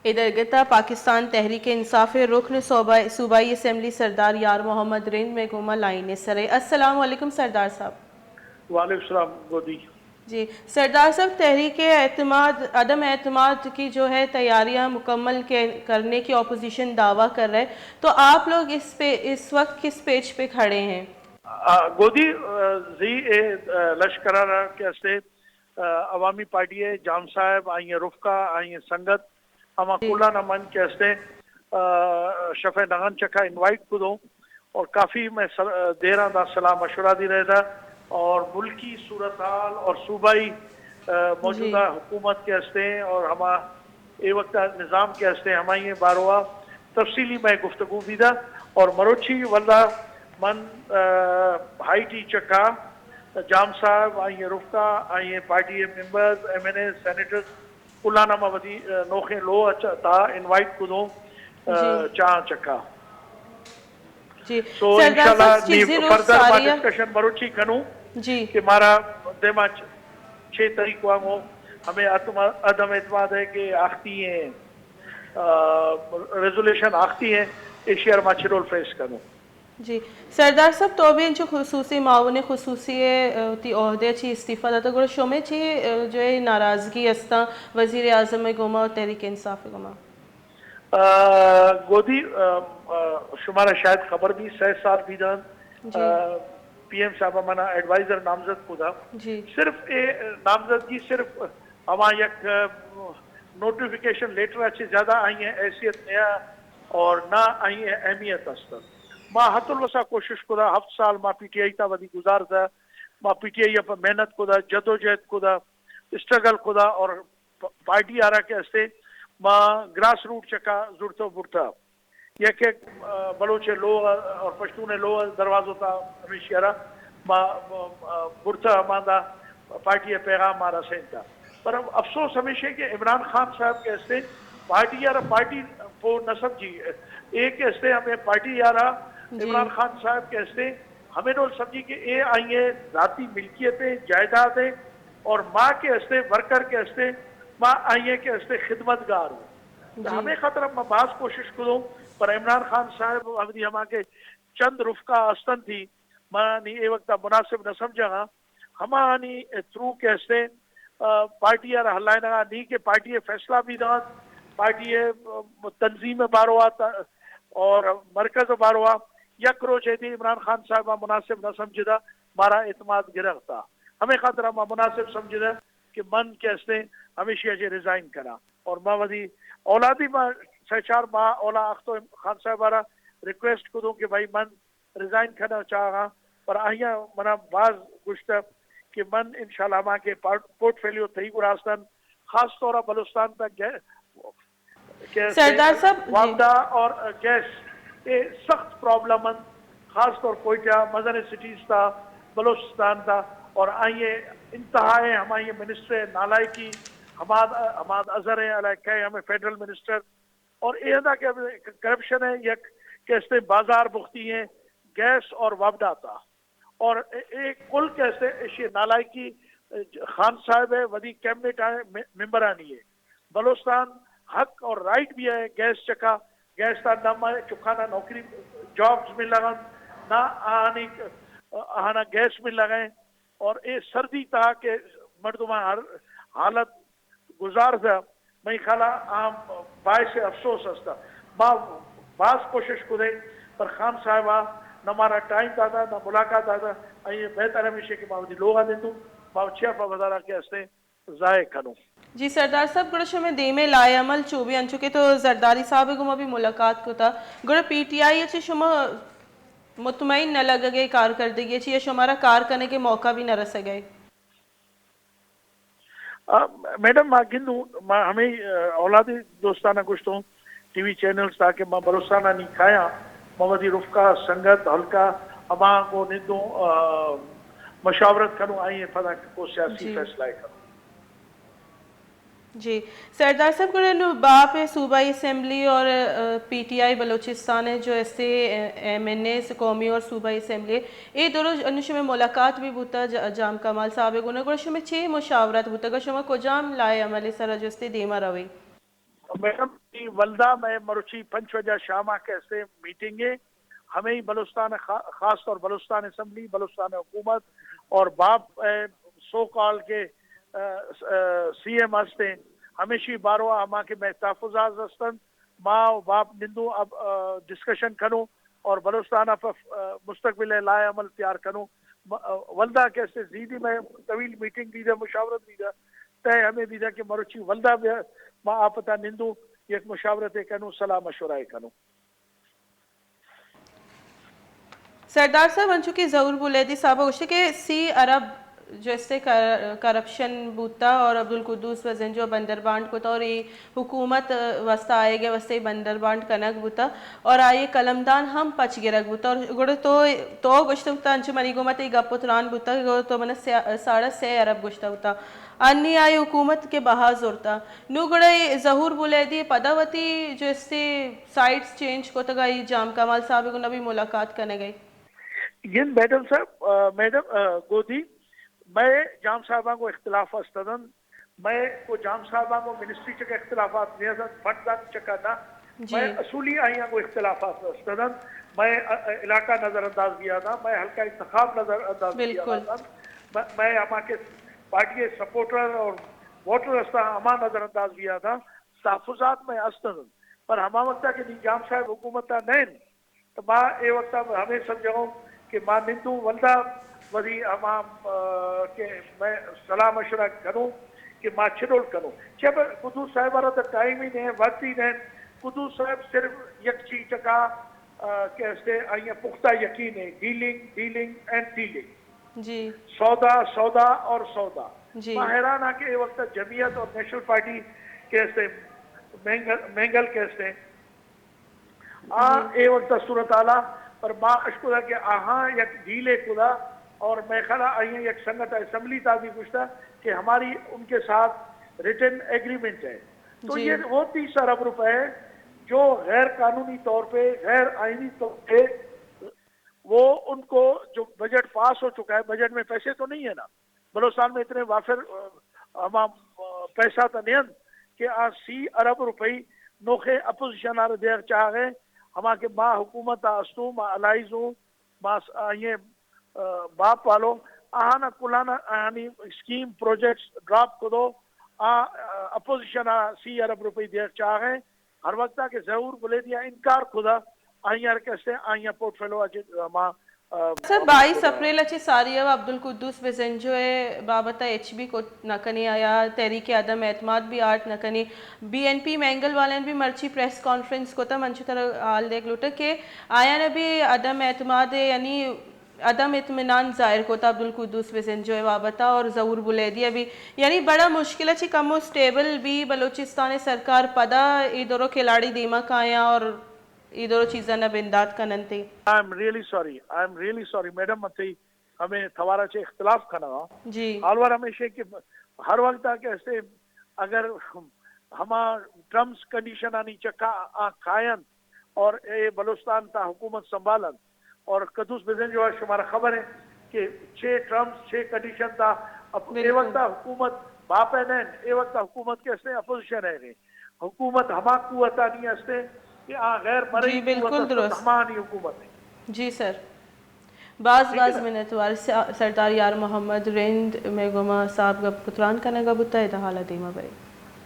اے درگت ءَ پاکستان تحریک انصاف ءِ رکن صوبہ، صوبائی اسمبلی سردار یار محمد رند مئے گوما لائن ءِ سر ءَ۔ السلام علیکم سردار صاحب۔ وعلیکم السلام گودی۔ جی سردار صاحب، تحریک اعتماد، عدم اعتماد کی جو ہے تیاریاں مکمل کے، کرنے کی اپوزیشن دعویٰ کر رہے، تو آپ لوگ اس پہ، اس وقت کس پیج پہ کھڑے ہیں؟ آ، گودی، آ، زی اے، آ، لشکر ءَ را کہ استے، آ، عوامی پارٹی ءِ جام صاحب، آئی ءِ رفقا، آئی ءِ سنگت، ہما جی۔ کلاں ءَ من کہ استے، آ، شف ءِ نغن چکا انوائٹ کدوں اور کافی میں سل-، آ، دیراں دا صلاح مشورہ دی رہے دا اور ملکی صورتحال اور صوبائی، آ، جی۔ موجودہ حکومت کہ استے اور ہما اے وقت نظام کہ استے ہمائی باروا تفصیلی میں گفتگو بیدا اور مروچی ولدا من، آ، ہائی ٹی چکا جام صاحب، آئی ءِ رفقا، آئی ءِ پارٹی ءِ ممبرز، ایم این اے، سینیٹرز، کلاں ءَ ما وتی، آ، نوخیں لوہ ءِ چ-، تہا انوائٹ کدوں، آ، جی۔ چاہ چکا۔ جی۔ سو سردار انشاءاللہ صاحب، نی چیزیں روز فردر ما ساری ءَ ڈسکشن مروچی کنوں جی۔ کہ مارا دیما چ-، چھ تاریخ وانگو ہمیں عدم، عدم اعتماد ہے کہ آختی ہیں، آ، ریزولوشن آختی ہیں، ایشی ءَ را ما چلول فیس کنوں۔ جی سردار صاحب، تو بھی انچو خصوصی معاون خصوصی ءَ، آ، وتی عہدے چی استعفی داتا، گڑا شمے چی، آ، جو ہے ناراضگی استاں وزیر اعظم ءِ گوما اور تحریک انصاف ءِ گوما؟ آ، گودی، آ، آ، شمارا شاید خبر بھی، سہ سال بھی دان، جی۔ آ، پی ایم صاحب منا ایڈوائزر نامزد کدا۔ جی۔ صرف اے نامزدگی صرف ہما یک، آ، نوٹیفیکیشن لیٹر اچھے زیادہ آئی ہیں حیثیت نیا اور نہ آئی ہیں اہمیت است۔ ما ہتل وسا کوشش کدا، ہفت سال ما پی ٹی آئی تا ودی گزار دا، ما پی ٹی آئی پر محنت کدا، جدوجہد کدا، اسٹرگل کدا اور پ-، پارٹی آرا کہ استے ما گراس روٹ چکا زرتو برتا۔ یک یک، آ، بلوچ لوگ اور پشتون لوگ دروازو تا ہمیشی آرا ما، آ، برتا ماندا پارٹی پیغام ما رسینتا۔ پر افسوس ہمیشہ کہ عمران خان صاحب کہ استے پارٹی آرا پارٹی پو نہ سمجھی۔ اے کہ استے ہمیں پارٹی آرا جی۔ عمران خان صاحب کہ استے ہمیں ڈول سمجھی کہ اے آئی ذاتی ملکیت ہے، جائیداد ہے، اور ما کہ استے ورکر کہ استے، ما آئی کے استے خدمتگار ہوں۔ تو جی۔ ہمیں خاطر ما باز کوشش کروں، پر عمران خان صاحب ہمدی ہما کے چند رفقا استن تھی، ما نی اے وقت مناسب نہ سمجھا ہاں۔ ہما آنی تھرو کہ استے، آ، پارٹی آرا ہلائنگا نی کہ پارٹی فیصلہ بھی دان، پارٹی، آ، تنظیم باروا تا-، اور مرکز باروا یک روچ ہے دی عمران خان صاحب مناسب نہ سمجھدا، مارا اعتماد گرغتا۔ ہمیں خاطر ما مناسب سمجھدا کہ من کہ استے ہمیشی اجے ریزائن کرا۔ اور ما ودی اولادی ما سہ چار ماہ اولا اختو خان صاحب آرا ریکویسٹ کدوں کہ بھائی من ریزائن کھنا چاہاں، پر آہیاں منا باز گوشتہ کہ من انشاءاللہ ہما کہ پارٹ-، پورٹ فولیو تئی گڑا استن، خاص طور پر بلوچستان تک گئے، کہ سردار صاحب، جی۔ وابڈا اور گیس، اے سخت پرابلم انت، خاص طور کوئٹہ، مزن سٹیز تا، بلوچستان تا، اور آئیے انتہا ہے ہمائی منسٹر نالائکی، حماد، حماد اظہر ہے، علاقہ ہے ہمیں فیڈرل منسٹر، اور اے ہدا کہ کرپشن ہے، یک کہ استے بازار بختی ہیں، گیس اور وابڈا تا۔ اور اے، اے کل کہ استے ایشی نالائکی خان صاحب ہے، ودی کیبنٹ آئے، مے-، ممبرانی ہے۔ بلوچستان حق اور رائٹ بھی ہے، گیس چکا، گیس تا نم ہے، چکانا نوکری، جابز ملگا، نہ آنی، آنا گیس ملگا ہے۔ اور اے سردی تا کہ مردمان ہر حالت گزارتا، مئی خیالا آ باعث افسوس استا۔ ما باز کوشش کدے، پر خان صاحبا نہ مارا ٹائم داتا، نہ ملاقات داتا۔ اے بہتر ہمیشہ کہ ما ودی لوگا دیتو، ما چیا پا ودارا کہ استے ضائع کنو۔ جی سردار صاحب، گڑا شمے دیمے لائحہ عمل چو بی، انچو کہ تو زرداری صاحب گوما بھی ملاقات کتا، گڑا پی ٹی آئی چی شما مطمئن نہ لگگے کارکردگی چی، یا شمارا کار کنگے موقع بھی نہ رسگے؟ آ، میڈم، ما گندوں، ما ہمیں، آ، اولادی دوستانا گوشتوں، ٹی وی چینلز تاکہ ما بلوچستانا نی کھایاں، ما ودی رفقا سنگت، حلقہ، ہما کو نندوں، آ، مشاورت کنوں، آئی پدا کو سیاسی جی۔ فیصلہ کنوں۔ جی۔ سردار صاحب، گڑا نوں باپ صوبائی اسمبلی اور، آ، پی ٹی آئی بلوچستان جو ایسے، آ، ایم این ایز قومی اور صوبائی اسمبلی، اے دو روچ انوں شمے ملاقات بھی بوتا ج-، جام کمال صاحب گونا، گڑا شمے چے مشاورت بوتا، گڑا شما کجام لائحہ عمل سرا جو استے دیما روے؟ میڈم، ولدا میں مروچی پنچ بجہ شام ءَ کہ استے میٹنگ ہے، ہمیں بلوچستان خا-، خاص طور بلوچستان اسمبلی، بلوچستان حکومت اور باپ، اے، سو کال کے، اے، اے، سی ایم ہستے، ہمیشی باروا ہما کہ میں تحفظات ہستن، ما و باپ نندو اب، اے، ڈسکشن کنو اور بلوچستان ءَ پہ، اے، مستقبل ءِ لائحہ عمل تیار کنو۔ م-، اے، ولدا کہ استے زیدی میں طویل میٹنگ بیدہ، مشاورت بیدہ، طے ہمیں بیدہ کہ مروچی ولدا بیا ما آپتا نندو یک مشاورتے کنو، صلاح مشورہ کنو۔ سردار صاحب، انچو کہ ظہور بلیدی صاحب ءَ گوشت کہ سی ارب جو استے کر-، کرپشن بوتا اور عبدالقدوس بزنجو بندر بانٹ کتا اور اے حکومت واسطہ آئیگ ءِ واسطہ بندر بانٹ کنگ بوتا اور آئی قلمدان ہم پچ گرگ بوتا اور گڑا تو، تو گوشت بوتا، انچو منی گوما تئی گپ و تران بوتا کہ گڑا تو من سیا-، ساڑھے سے ارب گوشت بوتا۔ انی آئی حکومت کہ بہا زرتا۔ نوں گڑا اے ظہور بلیدی پدا وتی جو استے سائیڈز چینج کتگ ءَ، اے جام کمال صاحب ءَ گوں نبی ملاقات کنگ ءَ۔ جن میڈم صاحب، آ، میڈم، آ، گودی، مئے جام صاحباں گوں اختلاف است اتنت، مئے گوں جام صاحباں گوں منسٹری چکا اختلافات نیست اتنت، فنڈز آنی چکا نہ، جی۔ مئے اصولی آئیاں گوں اختلافات است اتنت، مئے، آ، آ، علاقہ نظر انداز بیا اتنت، مئے حلقہ انتخاب نظر انداز بیا بالکل۔ اتنت، م-، مئے ہما کہ پارٹی ءِ سپورٹر اور ووٹر است اتنت، ہما نظر انداز بیا اتنت، تحفظات مئے است اتنت، پر ہما وقتا کہ نی جام صاحب حکومت ءَ نہ انت، تو ما اے وقت ءَ ہمے سمجھوں کہ ما نندوں ولدا وتی ہما، آ، کہ میں صلاح مشورہ کنوں کہ ما چہ ڈول کنوں۔ چہ قدوس صاحب ءَ را تو ٹائم ہی نہیں، وقت ہی نہیں۔ قدوس صاحب صرف یک چیز چکا، آ، کہ استے آئی پختہ یقین ہے، ڈیلنگ، ڈیلنگ اینڈ ڈیلنگ۔ جی۔ سودا، سودا اور سودا۔ جی۔ ما حیران ہاں کہ اے وقت جمعیت اور نیشنل پارٹی کہ استے مینگل، مینگل کہ استے آ جی۔ اے وقت صورتحال ءَ پر ما اشکدا کہ آہاں یک ڈیلے کدا اور مئے خیال ءَ آئی یک سنگت اسمبلی تا بھی گوشتا کہ ہماری ان کے ساتھ ریٹن ایگریمنٹ ہے۔ تو جی۔ یہ وہ تیس ارب روپے جو غیر قانونی طور پہ، غیر آئینی طور پہ وہ ان کو جو بجٹ پاس ہو چکا ہے، بجٹ میں پیسے تو نہیں ہے نا، بلوچستان میں اتنے وافر، آ، ہما، آ، پیسہ تو نہیں ہے کہ آ سی ارب روپی نوخے اپوزیشن آ دیگ چاہ گئے، ہما کہ ما حکومت آ استوں، ما الائیز ہوں، ما س-، آ، یہ، آ، باپ والو، آہانا کلانا آہانی اسکیم پروجیکٹس ڈراپ کدو، آ، آ، اپوزیشن آ سی ارب روپی دیگ چاہ گئے، ہر وقت کہ ظہور بلیدی ءَ انکار کدا، آئی ہر کس ءَ آئی پورٹ فولو ءَ چہ ہما، آ، سر، بائیس اپریل ءَ چہ ساری ءَ عبدالقدوس بزنجو ءِ بابت ءَ ہچ بھی کت نہ کنی یا تحریک عدم اعتماد بھی آرٹ نہ کنی۔ بی این پی مینگل والن بھی مرچی پریس کانفرنس کتا، من چو ترا حال دیگ لوٹا کہ آیان بھی عدم اعتماد یعنی عدم اطمینان ظاہر کت عبدالقدوس بزنجو ءِ بابت ءَ اور ظہور بلیدی ءَ بھی، یعنی بڑا مشکل ءَ چہ کمو سٹیبل بھی بلوچستان ءِ سرکار پدا اے درو کھلاڑی دیما کایاں اور اے درو چیزاں نہ بندات کننت۔ I am really sorry, I am really sorry madam, من تئی ہمے توار ءَ چہ اختلاف کنگا۔ جی۔ حال وار ہمیش کہ ہر وقت ءَ کہ استے اگر ہما ٹرمز کنڈیشن آنی چکا آ کاینت، اور اے بلوچستان تا حکومت سنبھالن۔ اور قدوس بزنجو ءَ شمارا خبر ہے کہ چھ ٹرمز، چھ کنڈیشن تا اپ-، اے بالکل۔ وقت حکومت باپ ہے نہیں، اے وقت حکومت کے استے اپوزیشن ہے نہیں۔ حکومت ہما قوت آنی استے کہ آ غیر مرئی جی، بالکل قوت است، درست۔ ہما آنی حکومت ہے۔ جی سر۔ باز ٹھیک ہے باز نا؟ منتوار س-، سردار یار محمد رند میں گوما صاحب گپ کتران کنگا بوتا ہے، دا حالا دیما برے۔